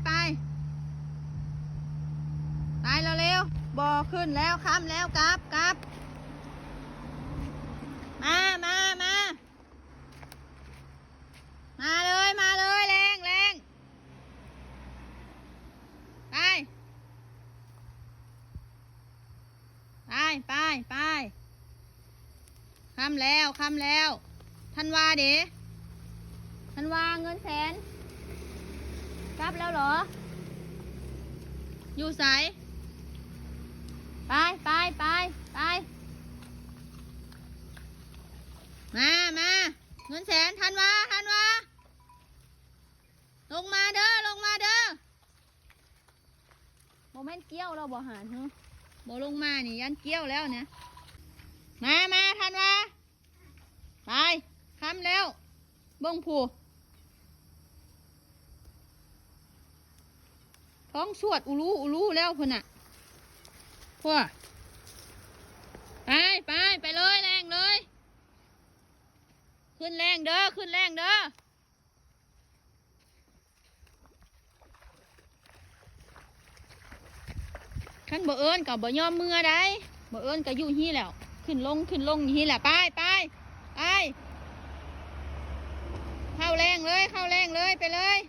ໄປ ໄປເລັວໆ ບໍ່ຂຶ້ນແລ້ວ ຄ່ຳແລ້ວ ກັບ ກັບ ມາ ມາ ມາ ມາເລີຍ ມາເລີຍ ແລ່ນ ແລ່ນ ໄປ ໄປ ໄປ ໄປ ຄ່ຳແລ້ວ ຄ່ຳແລ້ວ ທັນວາເດ ທັນວາ ເງິນແສນ ກັບແລ້ວເຫຼືອ? ຢູ່ໃສ? ໄປ ໄປ ໄປ ໄປ ມາ ມາ ເງິນແສນ ທັນວາ ທັນວາ ລົງມາເດີ ລົງມາເດີ. ບໍ່ແມ່ນກ່ຽວແລ້ວບໍ່ຫານ ຫື ບໍ່ລົງມານີ້ ຢ້ານກ່ຽວແລ້ວນະ. ມາ ມາ ທັນວາ ໄປ ຄ່ຳແລ້ວ ເບິ່ງຜູ້ ທ້ອງສວດອູລູອູລູແລ້ວພຸ້ນນະ ພວກ ໄປ ໄປ ໄປເລີຍ ແລ່ນເລີຍ ຂຶ້ນແລ່ນເດີ ຂຶ້ນແລ່ນເດີ. ຄັນບໍ່ເອີ້ນກໍບໍ່ຍອມເມືອໃດ ບໍ່ເອີ້ນກໍຢູ່ຮີ້ແລ້ວ ຂຶ້ນລົງ ຂຶ້ນລົງຢູ່ຮີ້ແຫຼະ ໄປ ໄປ ໄປ ເຂົ້າແລ່ນເລີຍ ເຂົ້າແລ່ນເລີຍ ໄປເລີຍ.